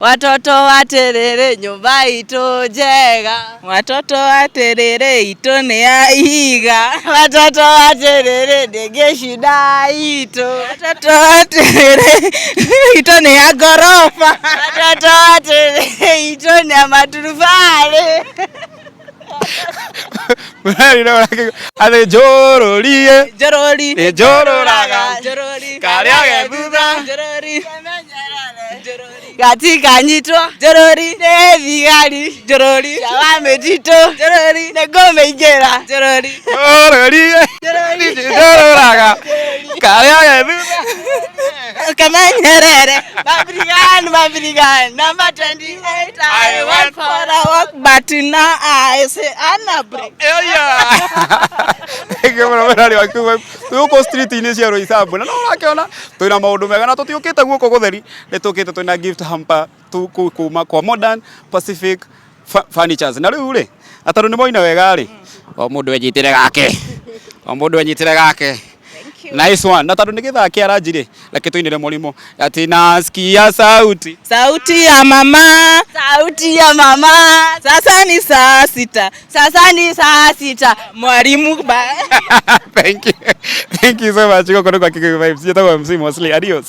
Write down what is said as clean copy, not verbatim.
Watoto atĩrĩrĩ, nyũmba itũ njega. Watoto atĩrĩrĩ, itũ nĩ ya ihiga. Watoto atĩrĩrĩ, ndĩngĩcinda itũ. Watoto atĩrĩrĩ, itũ nĩ ya ngoroba. Watoto atĩrĩrĩ, itũ nĩ ya maturubarĩ. Atĩ njũrũrie. Njorori. Njũrũraga. Njorori. Karĩa ge thutha. Njorori. Njorori. Gatikanyitwo Njorori. nĩ thigari. Njorori. Cia wa mĩtitũ. Njorori. Nĩngũmĩingĩra. Njorori. Njũrũrie. Njũrũraga. Karĩa ge thutha. Kamenyerere. Mabirigan, Mabirigan, number 28. I I went went for for a walk, but now I say Anna break. Mũrari waku twĩ street-inĩ cia Roysambu na no ũrakĩona twĩna maũndũ mega na tũtiũkĩte guoko gũtheri, nĩ tũkĩte twĩna gift hamper kuma kwa Modern Pacific Furnitures. Na rĩu rĩ, na tondũ nĩ moina wega rĩ, o mũndũ enyitĩre gake, o mũndũ enyitĩre gake. Nice one. Na tondũ nĩ gĩthaa kĩa ranji rĩ, reke tũinĩre mũrimũ atĩ nasikia sauti. Sauti ya mama. Sauti ya mama. Sasa ni saa 6. Sasa ni saa 6. Mwalimu ba. Thank you. Thank you so much. Gũkũ nĩ kwa Kikuyu Vibes. Njĩtagwo MC Mosley. Adios.